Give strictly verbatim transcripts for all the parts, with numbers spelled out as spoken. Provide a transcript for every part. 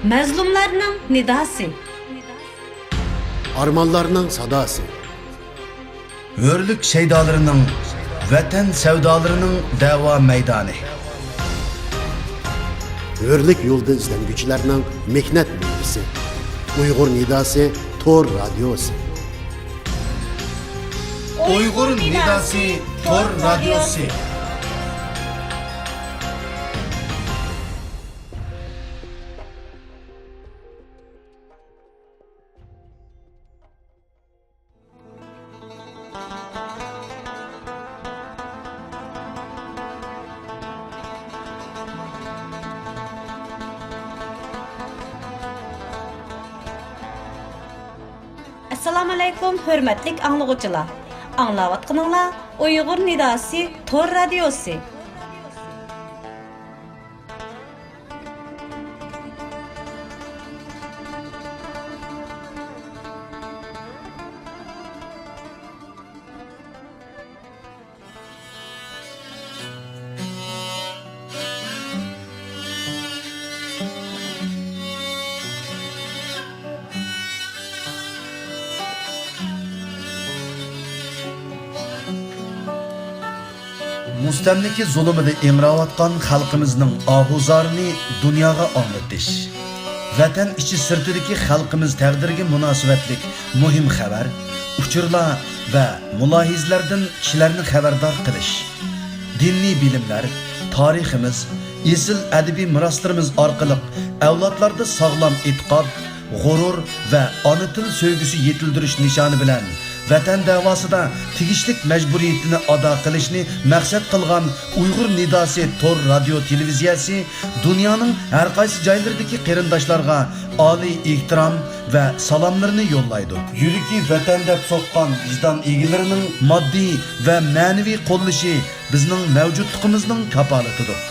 مەزلۇملارنىڭ نىداسى. ئارمانلارنىڭ ساداسى. ھۆرلۈك شەيدالىرىنىڭ، ۋەتەن سەۋدالىرىنىڭ دەۋا مەيدانى. ھۆرلۈك يولىدا ئىزدەنگۈچىلەرنىڭ مېھنەت مېۋىسى. ئۇيغۇر نىداسى تور رادىيوسى. ئۇيغۇر نىداسى تور رادىيوسى. ئەسسالامۇئەلەيكۇم، ھۆرمەتلىك ئاڭلىغۇچىلار! ئاڭلاۋاتقىنىڭلار ئۇيغۇر نىداسى تور رادىيوسى. مۇستەملىكە زۇلۇمىدا ئىڭراۋاتقان خەلقىمىزنىڭ ئاھۇزارىنى دۇنياغا ئاڭلىتىش، ۋەتەن ئىچى سىرتىدىكى خەلقىمىز تەقدىرىگە مۇناسىۋەتلىك مۇھىم خەۋەر، ئۇچۇرلار ۋە مۇلاھىزىلەردىن كىشىلەرنى خەۋەردار قىلىش، دىنىي بىلىملەر، تارىخىمىز، ئېسىل ئەدەبىي مىراسلىرىمىز ئارقىلىق ئەۋلادلاردا ساغلام ئېتىقاد، غۇرۇر ۋە ئانا تىل سۆيگۈسى يېتىلدۈرۈش نىشانى بىلەن ۋەتەن دەۋاسىدا تېگىشلىك مەجبۇرىيىتىنى ئادا قىلىشنى مەقسەت قىلغان ئۇيغۇر نىداسى تور رادىيو تېلېۋىزىيەسى دۇنيانىڭ ھەر قايسى جايلىرىدىكى قېرىنداشلارغا ئالىي ئېھتىرام ۋە سالاملىرىنى يوللايدۇ. يۈرىكى ۋەتەن دەپ سوققان ۋىجدان ئىگىلىرىنىڭ ماددىي ۋە مەنىۋى قوللىشى بىزنىڭ مەۋجۇتلۇقىمىزنىڭ كاپالىتىدۇر.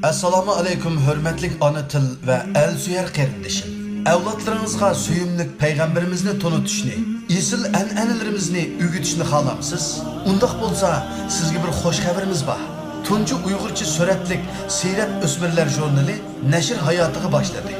ئەسسالامۇ ئەلەيكۇم، ھۆرمەتلىك ئانا تىل ۋە ئەل سۆيەر قېرىندىشىم! ئەۋلادلىرىڭىزغا سۆيۈملۈك پەيغەمبىرىمىزنى تونۇتۇشنى، ئېسىل ئەنئەنىلىرىمىزنى ئۆگىتىشنى خالامسىز؟ ئۇنداق بولسا، سىزگە بىر خۇش خەۋىرىمىز بار. تۇنجى ئۇيغۇرچە سۈرەتلىك سىرەت ئۆسمۈرلەر ژۇرنىلى نەشر ھاياتىغا باشلىدى.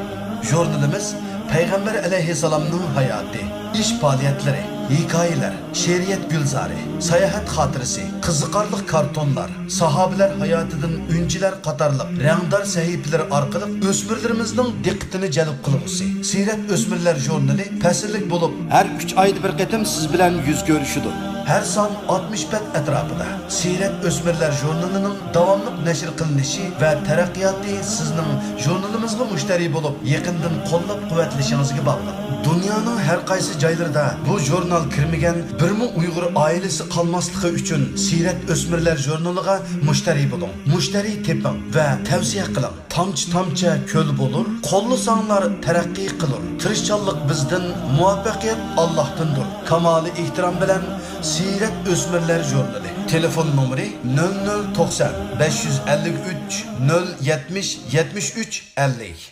ژۇرنىلىمىز پەيغەمبەر ئەلەيھىسسالامنىڭ ھاياتى، ئىش پائالىيەتلىرى، ھېكايىلەر، شېئىرىيەت گۈلزارى، ساياھەت خاتىرىسى، قىزىقارلىق كارتونلار، ساھابىلەر ھاياتىدىن ئۈنچىلەر قاتارلىق رەڭدار سەھىپىلىرى ئارقىلىق ئۆسمۈرلىرىمىزنىڭ دىققىتىنى جەلپ قىلغۇسى سىرەت ئۆسمۈرلەر ژۇرنىلى پەسىللىك بولۇپ، ھەر ئۈچ ئايدا بىر قېتىم سىز بىلەن يۈز كۆرۈشىدۇ. ھەر سان ئاتمىش بەت ئەتراپىدا سىرەت ئۆسمۈرلەر ژۇرنىلىنىڭ داۋاملىق نەشر قىلىنىشى ۋە تەرەققىياتى سىزنىڭ ژۇرنىلىمىزغا مۇشتەرى بولۇپ، يېقىندىن قوللاپ-قۇۋۋەتلىشىڭىزگە باغلىق. دۇنيانىڭ ھەر قايسى جايلىرىدا بۇ ژۇرنال كىرمىگەن بىرمۇ ئۇيغۇر ئائىلىسى قالماسلىقى ئۈچۈن، سىرەت ئۆسمۈرلەر ژۇرنىلىغا مۇشتەرى بولۇڭ، مۇشتەرى تېپىڭ ۋە تەۋسىيە قىلىڭ. تامچە-تامچە كۆل بولۇر، قوللىساڭلار تەرەققىي قىلۇر. تىرىشچانلىق بىزدىن، مۇۋەپپەقىيەت ئاللاھتىندۇر. كامالىي ئېھتىرام بىلەن، سىرەت ئۆسمۈرلەر ژۇرنىلى. تېلېفون نومۇرى: نۆل نۆل توقسان، بەش يۈز ئەللىك ئۈچ، نۆل يەتمىش، يەتمىش ئۈچ، ئەللىك.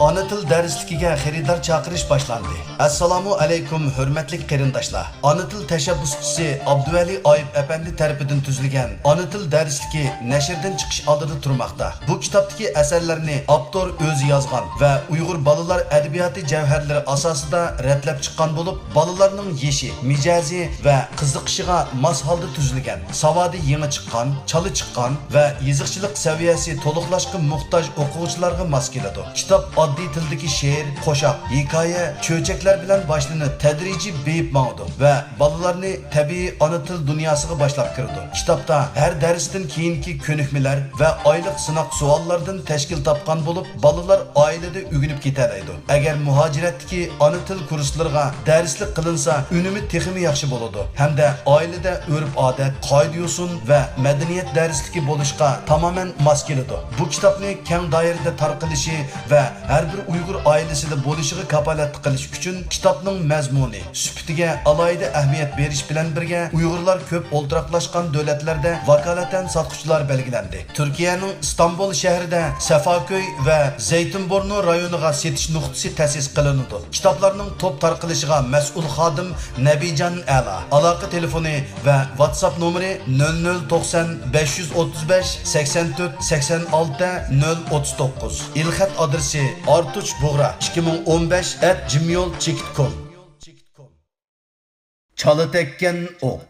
ئانا تىل دەرسلىكىگە خېرىدار چاقىرىش باشلاندى. ئەسسالامۇ ئەلەيكۇم، ھۆرمەتلىك قېرىنداشلار! ئانا تىل تەشەببۇسچىسى ئابدۇۋەلى ئايۇپ ئەپەندى تەرىپىدىن تۈزۈلگەن ئانا تىل دەرسلىكى نەشردىن چىقىش ئالدىدا تۇرماقتا. بۇ كىتابتىكى ئەسەرلەرنى ئاپتور ئۆزى يازغان ۋە ئۇيغۇر بالىلار ئەدەبىياتى جەۋھەرلىرى ئاساسىدا رەتلەپ چىققان بولۇپ، بالىلارنىڭ يېشى، مىجەزى ۋە قىزىقىشىغا ماس ھالدا تۈزۈلگەن، ساۋادى يېڭى چىققان، چالا چىققان ۋە يېزىقچىلىق سەۋىيەسى تولۇقلاشقا موھتاج ئوقۇغۇچىلارغا ماس كېلىدۇ. كىتاب ئاددىي تىلدىكى شېئىر، قوشاق، ھېكايە، چۆچەكلەر بىلەن باشلىنىپ، تەدرىجىي بېيىپ ماڭىدۇ ۋە بالىلارنى تەبىئىي ئانا تىل دۇنياسىغا باشلاپ كىرىدۇ. كىتابتا ھەر دەرستىن كېيىنكى كۆنۈكمىلەر ۋە ئايلىق سىناق سوئاللاردىن تەشكىل تاپقان بولۇپ، بالىلار ئائىلىدە ئۆگىنىپ كېتەلەيدۇ. ئەگەر مۇھاجىرەتتىكى ئانا تىل كۇرسلىرىغا دەرسلىك قىلىنسا، ئۈنۈمى تېخىمۇ ياخشى بولىدۇ ھەمدە ئائىلىدە ئۆرپ-ئادەت، قائىدە-يوسۇن ۋە مەدەنىيەت دەرسلىكى بولۇشقا تامامەن ماس كېلىدۇ. بۇ كىتابنى كەڭ دائىرىدە تارقىلىشى ۋە ھەر بىر ئۇيغۇر ئائىلىسىدە بولۇشىغا كاپالەتلىك قىلىش ئۈچۈن كىتابنىڭ مەزمۇنى، سۈپىتىگە ئالاھىدە ئەھمىيەت بېرىش بىلەن بىرگە، ئۇيغۇرلار كۆپ ئولتۇراقلاشقان دۆلەتلەردە ۋاكالىتەن ساتقۇچىلار بەلگىلەندى. تۈركىيەنىڭ ئىستانبۇل شەھىرىدە سەفاكۆي ۋە زەيتىنبۇرنۇ رايونىغا سېتىش نۇقتىسى تەسىس قىلىنىدۇ. كىتابلارنىڭ توپ تارقىلىشىغا مەسئۇل خادىم نەبىجان ئەلا. ئالاقە تېلېفونى ۋە ۋاتساپ نومۇرى: نۆل نۆل توقسان، بەش يۈز ئوتتۇز بەش، سەكسەن تۆت، سەكسەن ئالتە، نۆل ئوتتۇز توققۇز. ئېلخەت ئادرېسى: ئارتۇچ بۇغرا ئىككى مىڭ ئون بەش ئەت جىمېيل چېكىت كوم. چالا تەگكەن ئوق.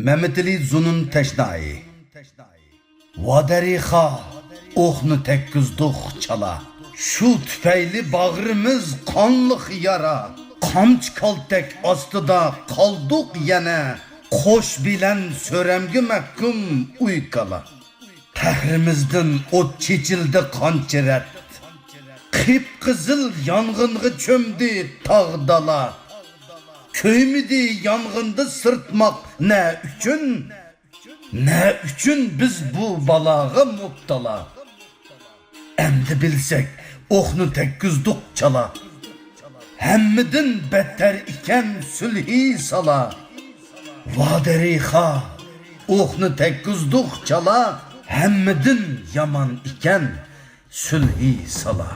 مەمتىلى زۇنۇن تەشنايى. ۋادەرىخا، ئوقنى تەگكۈزدۇق چالا. شۇ تۈپەيلى باغرىمىز قانلىق يارا. قامچى كالتەك ئاستىدا قالدۇق يەنە. قوش بىلەن سۆرەمگە مەھكۇم ئۇي كالا. قەھرىمىزدىن ئوت چېچىلدى قانچە رەت. قىپقىزىل يانغىنغا چۆمدى تاغ دالا. كۆيمىدى يانغىندا سىرتماق نە ئۈچۈن؟ نە ئۈچۈن بىز بۇ بالاغا مۇپتالا؟ ئەمدى بىلسەك، ئوقنى تەگكۈزدۇق چالا. ھەممىدىن بەتتەر ئىكەن سۈلھى سالا. ۋادەرىخا، ئوقنى تەگكۈزدۇق چالا. ھەممىدىن يامان ئىكەن سۈلھى سالا.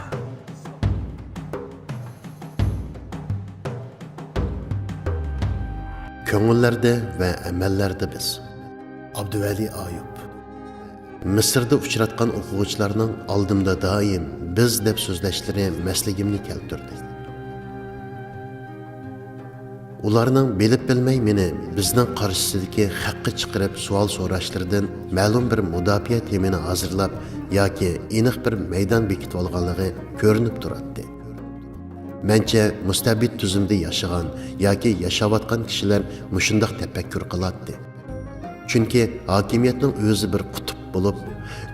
كۆڭۈللەردە ۋە ئەمەللەردە بىز. ئابدۇۋەلى ئايۇپ. مىسىردا ئۇچراتقان ئوقۇغۇچىلارنىڭ ئالدىمدا دائىم «بىز» دەپ سۆزلەشلىرى مەستلىكىمنى كەلتۈردى. ئۇلارنىڭ بىلىپ بىلمەي مېنى بىزنىڭ قارشىسىدىكى خەققە چىقىرىپ سوئال سوراشلىرىدىن مەلۇم بىر مۇداپىئە تېمىنى ھازىرلاپ ياكى ئېنىق بىر مەيدان بېكىتىۋالغانلىقى كۆرۈنۈپ تۇراتتى. مەنچە، مۇستەبىت تۈزۈمدە ياشىغان ياكى ياشاۋاتقان كىشىلەر مۇشۇنداق تەپەككۇر قىلاتتى. چۈنكى ھاكىمىيەتنىڭ ئۆزى بىر قۇتۇپ بولۇپ،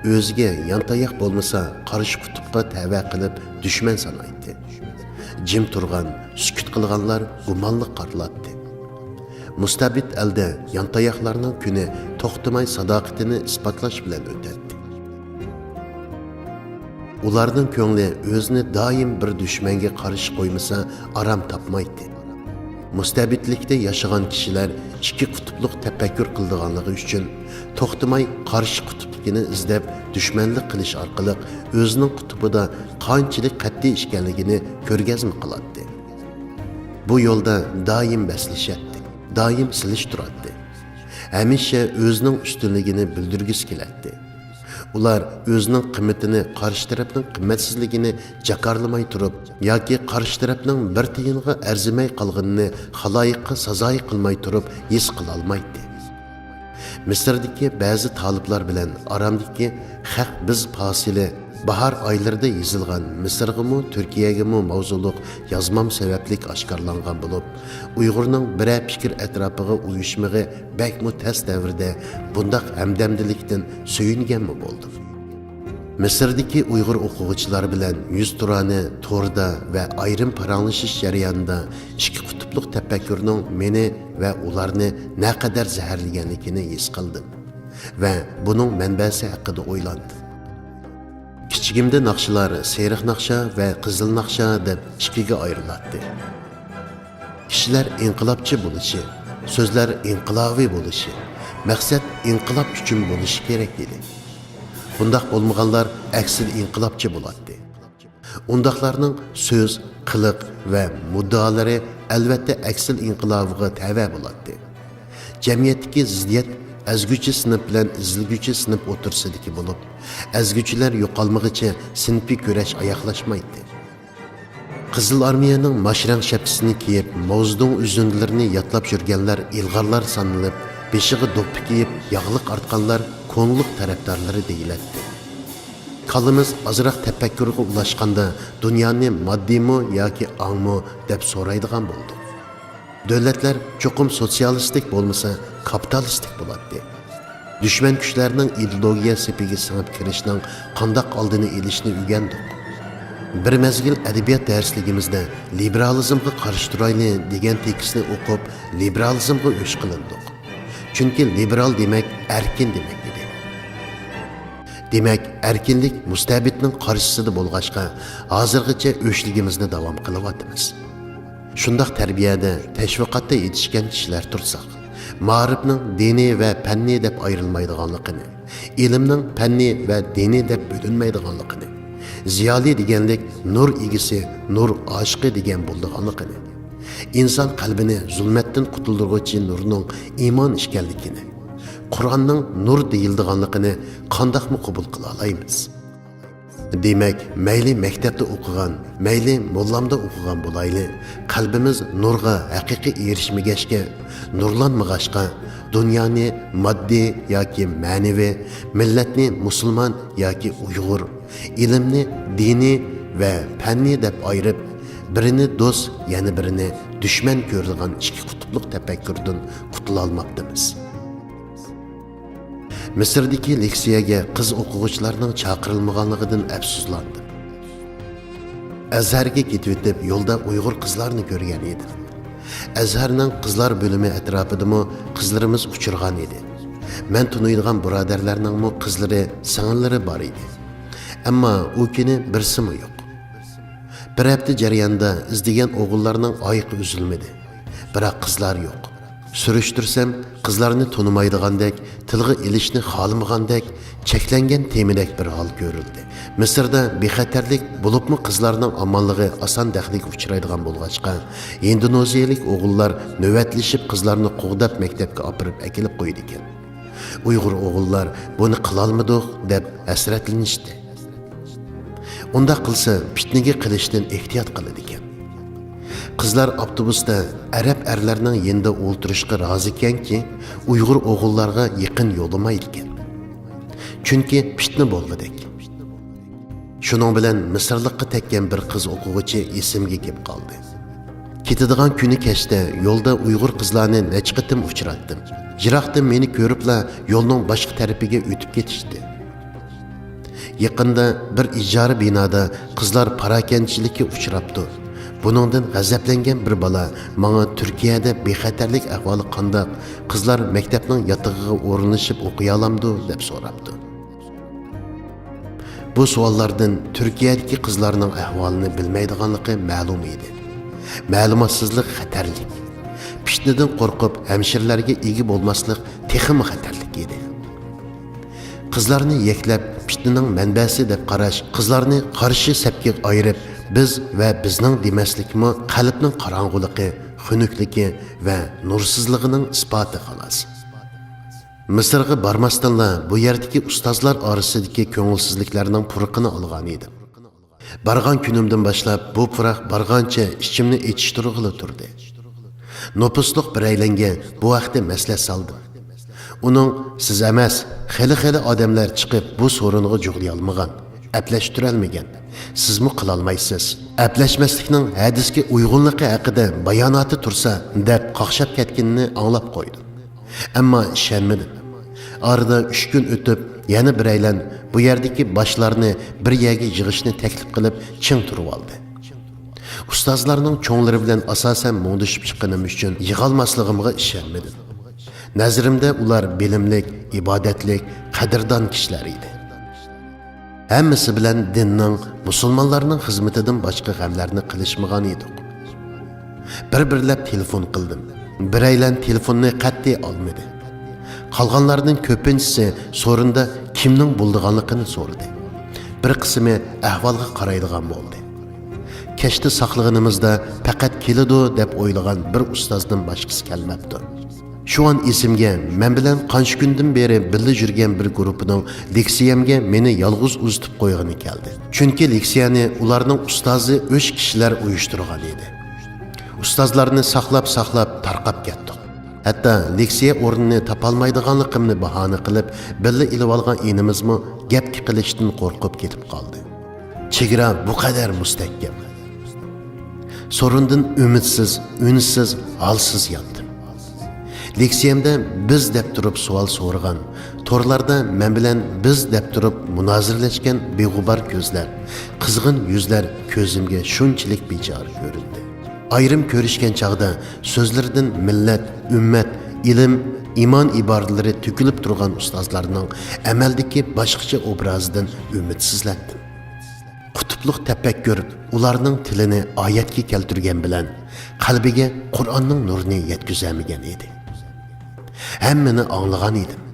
ئۆزىگە يانتاياق بولمىسا، قارشى قۇتۇپقا تەۋە قىلىپ دۈشمەن سانايتتى. جىم تۇرغان، سۈكۈت قىلغانلار گۇمانلىق قارىلاتتى. مۇستەبىت ئەلدە يانتاياقلارنىڭ كۈنى توختىماي ساداقىتىنى ئىسپاتلاش بىلەن ئۆتەتتى. ئۇلارنىڭ كۆڭلى ئۆزىنى دائىم بىر دۈشمەنگە قارشى قويمىسا، ئارام تاپمايتتى. مۇستەبىتلىكتە ياشىغان كىشىلەر ئىككى قۇتۇپلۇق تەپەككۇر قىلىدىغانلىقى ئۈچۈن، توختىماي قارشى قۇتۇپلۇقىنى ئىزدەپ، دۈشمەنلىك قىلىش ئارقىلىق ئۆزىنىڭ قۇتۇپىدا قانچىلىك قەتئىي ئىكەنلىكىنى كۆرگەزمە قىلاتتى. بۇ يولدا دائىم بەسلىشەتتى، دائىم سېلىشتۇراتتى. ھەمىشە ئۆزىنىڭ ئۈستۈنلۈكىنى بىلدۈرگۈسى كېلەتتى. ئۇلار ئۆزىنىڭ قىممىتىنى قارشى تەرەپنىڭ قىممەتسىزلىكىنى جاكارلىماي تۇرۇپ ياكى قارشى تەرەپنىڭ بىر تىيىنغا ئەرزىمەي قالغىنىنى خالايىققا سازايى قىلماي تۇرۇپ ھېس قىلالمايتتى. مىسىردىكى بەزى تالىپلار بىلەن ئارامدىكى «خەق بىز» پاسىلى باھار ئايلىرىدا يېزىلغان، مىسىرغىمۇ، تۈركىيەگىمۇ ماۋزۇلۇق يازمام سەۋەبلىك ئاشكارىلانغان بولۇپ، ئۇيغۇرنىڭ بىرەر پىكىر ئەتراپىغا ئۇيۇشمىقى بەكمۇ تەس دەۋردە بۇنداق ھەمدەمدىلىكتىن سۆيۈنگەنمۇ بولدۇم. مىسىردىكى ئۇيغۇر ئوقۇغۇچىلار بىلەن يۈزتۇرانە توردا ۋە ئايرىم پاراڭلىشىش جەريانىدا ئىككى قۇتۇپلۇق تەپەككۇرنىڭ مېنى ۋە ئۇلارنى نەقەدەر زەھەرلىگەنلىكىنى ھېس قىلدىم ۋە بۇنىڭ مەنبەسى ھەققىدە ئويلاندىم. كىچىكىمدە ناخشىلار سېرىق ناخشا ۋە قىزىل ناخشا دەپ ئىككىگە ئايرىلاتتى. كىشىلەر ئىنقىلابچى بولۇشى، سۆزلەر ئىنقىلابىي بولۇشى، مەقسەت ئىنقىلاب ئۈچۈن بولۇشى كېرەك ئىدى. بۇنداق بولمىغانلار ئەكسىل ئىنقىلابچى بولاتتى. ئۇنداقلارنىڭ سۆز، قىلىق ۋە مۇددىئالىرى ئەلۋەتتە ئەكسىل ئىنقىلابىغا تەۋە بولاتتى. جەمئىيەتتىكى زىددىيەت ئەزگۈچى سىنىپ بىلەن ئېزىلگۈچى سىنىپ ئوتتۇرىسىدىكى بولۇپ، ئەزگۈچىلەر يوقالمىغىچە سىنىپىي كۈرەش ئاياغلاشمايتتى. قىزىل ئارمىيەنىڭ ماش رەڭ شەپكىسىنى كىيىپ، ماۋزېدۇڭ ئۈزۈندىلىرىنى يادلاپ يۈرگەنلەر ئىلغارلار سانىلىپ، بېشىغا دوپپا كىيىپ، ياغلىق ئارتقانلار كوڭلۇق تەرەپدارلىرى دېيىلەتتى. كاللىمىز ئازراق تەپەككۇرغا ئۇلاشقاندا، دۇنيانى ماددىيمۇ ياكى ئاڭمۇ دەپ سورايدىغان بولدۇق. دۆلەتلەر چوقۇم سوتسىيالىستىك بولمىسا، كاپىتالىستىك بولاتتى. دۈشمەن كۈچلەرنىڭ ئىدېئولوگىيە سېپىگە سىڭىپ كىرىشنىڭ قانداق ئالدىنى ئېلىشنى ئۆگەندۇق. بىر مەزگىل ئەدەبىيات دەرسلىكىمىزدە «لىبېرالىزمغا قارشى تۇرايلى» دېگەن تېكىستنى ئوقۇپ، لىبېرالىزمغا ئۆچ قىلىندۇق. چۈنكى لىبېرال دېمەك ئەركىن دېمەك ئىدى. دېمەك، ئەركىنلىك مۇستەبىتنىڭ قارشىسىدا بولغاچقا، ھازىرغىچە ئۆچلۈكىمىزنى داۋام قىلىۋاتىمىز. شۇنداق تەربىيەدە، تەشۋىقاتتا يېتىشكەن كىشىلەر تۇرساق، مائارىپنىڭ دىنىي ۋە پەننىي دەپ ئايرىلمايدىغانلىقىنى، ئىلىمنىڭ پەننىي ۋە دىنىي دەپ بۆلۈنمەيدىغانلىقىنى، زىيالىي دېگەنلىك نۇر ئىگىسى، نۇر ئاشىقى دېگەن بولىدىغانلىقىنى، ئىنسان قەلبىنى زۇلمەتتىن قۇتۇلدۇرغۇچى نۇرنىڭ ئىمان ئىكەنلىكىنى، قۇرئاننىڭ نۇر دېيىلىدىغانلىقىنى قانداقمۇ قوبۇل قىلالايمىز؟ دېمەك، مەيلى مەكتەپتە ئوقۇغان، مەيلى موللامدا ئوقۇغان بولايلى، قەلبىمىز نۇرغا ھەقىقىي ئېرىشمىگەچكە، نۇرلانمىغاچقا، دۇنيانى ماددىي ياكى مەنىۋى، مىللەتنى مۇسۇلمان ياكى ئۇيغۇر، ئىلىمنى دىنىي ۋە پەننىي دەپ ئايرىپ، بىرىنى دوست، يەنە بىرىنى دۈشمەن كۆرىدىغان ئىككى قۇتۇپلۇق تەپەككۇردىن قۇتۇلالماپتىمىز. مىسىردىكى لېكسىيەگە قىز ئوقۇغۇچىلارنىڭ چاقىرىلمىغانلىقىدىن ئەپسۇسلاندىم. ئەزھەرگە كېتىۋېتىپ، يولدا ئۇيغۇر قىزلارنى كۆرگەن ئىدىم. ئەزھەرنىڭ قىزلار بۆلۈمى ئەتراپىدىمۇ قىزلىرىمىز ئۇچرىغان ئىدى. مەن تونۇيدىغان بۇرادەرلەرنىڭمۇ قىزلىرى، سىڭىللىرى بار ئىدى. ئەمما ئۇ كۈنى بىرسىمۇ يوق. بىر ھەپتە جەريانىدا ئىزدىگەن ئوغۇللارنىڭ ئايىقى ئۈزۈلمىدى. بىراق قىزلار يوق. سۈرۈشتۈرسەم، قىزلارنى تونۇمايدىغاندەك، تىلغا ئېلىشنى خالىمىغاندەك، چەكلەنگەن تېمىدەك بىر ھال كۆرۈلدى. مىسىردا بىخەتەرلىك، بولۇپمۇ قىزلارنىڭ ئامانلىقى ئاسان دەخلىگە ئۇچرايدىغان بولغاچقا، ھىندونېزىيەلىك ئوغۇللار نۆۋەتلىشىپ قىزلارنى قوغداپ مەكتەپكە ئاپىرىپ ئەكېلىپ قويىدىكەن. ئۇيغۇر ئوغۇللار بۇنى قىلالمىدۇق دەپ ھەسرەتلىنىشتى. ئۇنداق قىلسا پىتنىگە قېلىشتىن ئېھتىيات قىلىدىكەن. قىزلار ئاپتوبۇستا ئەرەب ئەرلەرنىڭ يېنىدا ئولتۇرۇشقا رازىكەنكى، ئۇيغۇر ئوغۇللارغا يېقىن يولىمايدىكەن. چۈنكى پىتنە بولغۇدەك. شۇنىڭ بىلەن مىسىرلىققا تەگكەن بىر قىز ئوقۇغۇچى ئېسىمگە كېلىپ قالدى. كېتىدىغان كۈنى كەچتە يولدا ئۇيغۇر قىزلارنى نەچچە قېتىم ئۇچراتتىم. يىراقتىن مېنى كۆرۈپلا يولنىڭ باشقا تەرىپىگە ئۆتۈپ كېتىشتى. يېقىندا بىر ئىجارە بىنادا قىزلار پاراكەندىچىلىككە ئۇچراپتۇ. بۇنىڭدىن غەزەپلەنگەن بىر بالا ماڭا تۈركىيەدە بىخەتەرلىك ئەھۋالى قانداق، قىزلار مەكتەپنىڭ ياتىقىغا ئورۇنلىشىپ ئوقۇيالامدۇ دەپ سوراپتۇ. بۇ سوئاللاردىن تۈركىيەدىكى قىزلارنىڭ ئەھۋالىنى بىلمەيدىغانلىقى مەلۇم ئىدى. مەلۇماتسىزلىق خەتەرلىك. پىتنىدىن قورقۇپ ھەمشىرىلەرگە ئىگە بولماسلىق تېخىمۇ خەتەرلىك ئىدى. قىزلارنى يەكلەپ، پىتنىنىڭ مەنبەسى دەپ قاراش، قىزلارنى قارشى سەپكە ئايرىپ، بىز ۋە بىزنىڭ دېمەسلىكمۇ قەلبنىڭ قاراڭغۇلۇقى، خۇنۈكلۈكى ۋە نۇرسىزلىقىنىڭ ئىسپاتى، خالاس. مىسىرغا بارماستىنلا، بۇ يەردىكى ئۇستازلار ئارىسىدىكى كۆڭۈلسىزلىكلەرنىڭ پۇرىقىنى ئالغان ئىدىم. بارغان كۈنۈمدىن باشلاپ بۇ پۇراق بارغانچە ئىچىمنى ئېچىشتۇرغىلى تۇردى. نوپۇسلۇق بىرەيلەنگە بۇ ھەقتە مەسلىھەت سالدىم. ئۇنىڭ، «سىز ئەمەس، خېلى-خېلى ئادەملەر چىقىپ بۇ سورۇنغا جۇغلىيالمىغان، ئەپلەشتۈرەلمىگەن. سىزمۇ قىلالمايسىز. ئەپلەشمەسلىكنىڭ ھەدىسكە ئۇيغۇنلۇقى ھەققىدە باياناتى تۇرسا» دەپ قاقشاپ كەتكىنىنى ئاڭلاپ قويدۇم. ئەمما ئىشەنمىدىم. ئارىدا ئۈچ كۈن ئۆتۈپ، يەنە بىرەيلەن بۇ يەردىكى باشلارنى بىر يەرگە يىغىشنى تەكلىپ قىلىپ، چىڭ تۇرۇۋالدى. ئۇستازلارنىڭ چوڭلىرى بىلەن ئاساسەن مۇڭدىشىپ چىققىنىم ئۈچۈن يىغالماسلىقىمغا ئىشەنمىدىم. نەزىرىمدە ئۇلار بىلىملىك، ئىبادەتلىك، قەدىردان كىشىلەر ئىدى. ھەممىسى بىلەن دىننىڭ، مۇسۇلمانلارنىڭ خىزمىتىدىن باشقا غەملەرنى قىلىشمىغان ئىدۇق. بىر-بىرلەپ تېلېفون قىلدىم. بىرەيلەن تېلېفوننى قەتئىي ئالمىدى. قالغانلاردىن كۆپىنچىسى سورۇندا كىمنىڭ بولىدىغانلىقىنى سورىدى. بىر قىسمى ئەھۋالغا قارايدىغان بولدى. كەچتە ساقلىغىنىمىزدا پەقەت كېلىدۇ دەپ ئويلىغان بىر ئۇستازدىن باشقىسى كەلمەپتۇ. شۇ ئان ئېسىمگە مەن بىلەن قانچە كۈندىن بېرى بىللە يۈرگەن بىر گۇرۇپپىنىڭ لېكسىيەمگە مېنى يالغۇز ئۇزىتىپ قويغىنى كەلدى. چۈنكى لېكسىيەنى ئۇلارنىڭ ئۇستازى ئۆچ كىشىلەر ئۇيۇشتۇرغان ئىدى. ئۇستازلارنى ساقلاپ-ساقلاپ تارقاپ كەتتۇق. ھەتتا لېكسىيە ئورنىنى تاپالمايدىغانلىقىمنى باھانە قىلىپ، بىللە ئېلىۋالغان ئىنىمىزمۇ گەپكە قېلىشتىن قورقۇپ كېتىپ قالدى. چېگرا بۇ قەدەر مۇستەھكەم. سورۇندىن ئۈمىدسىز، ئۈنسىز، ھالسىز ياندىم. لېكسىيەمدە بىز دەپ تۇرۇپ سوئال سورىغان، تورلاردا مەن بىلەن بىز دەپ تۇرۇپ مۇنازىرىلەشكەن بىغۇبار كۆزلەر، قىزغىن يۈزلەر كۆزۈمگە شۇنچىلىك بىچارە كۆرۈندى. ئايرىم كۆرۈشكەن چاغدا سۆزلىرىدىن مىللەت، ئۈممەت، ئىلىم، ئىمان ئىبارىلىرى تۆكۈلۈپ تۇرغان ئۇستازلارنىڭ ئەمەلدىكى باشقىچە ئوبرازىدىن ئۈمىدسىزلەندىم. قۇتۇپلۇق تەپەككۇر ئۇلارنىڭ تىلىنى ئايەتكە كەلتۈرگەن بىلەن قەلبىگە قۇرئاننىڭ نۇرىنى يەتكۈزەلمىگەن ئىدى. ھەممىنى ئاڭلىغان ئىدىم.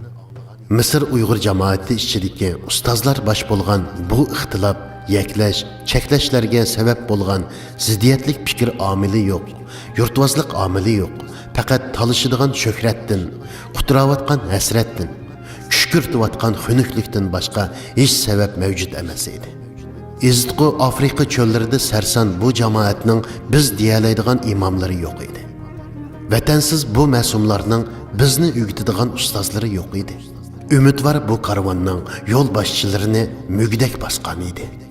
مىسىر ئۇيغۇر جامائىتى ئىچىدىكى ئۇستازلار باش بولغان بۇ ئىختىلاپ، يەكلەش، چەكلەشلەرگە سەۋەب بولغان زىددىيەتلىك پىكىر ئامىلى يوق، يۇرتۋازلىق ئامىلى يوق، پەقەت تالىشىدىغان شۆھرەتتىن، قۇتراۋاتقان ھەسرەتتىن، كۈشكۈرتۈۋاتقان خۇنۈكلۈكتىن باشقا ھېچ سەۋەب مەۋجۇت ئەمەس ئىدى. ئېزىتقۇ ئافرىقا چۆللىرىدە سەرسان بۇ جامائەتنىڭ بىز دېيەلەيدىغان ئىماملىرى يوق ئىدى. ۋەتەنسىز بۇ مەسۇملارنىڭ بىزنى ئۆگىتىدىغان ئۇستازلىرى يوق ئىدى. ئۈمىدۋار بۇ كارۋاننىڭ يول باشچىلىرىنى مۈگدەك باسقان ئىدى.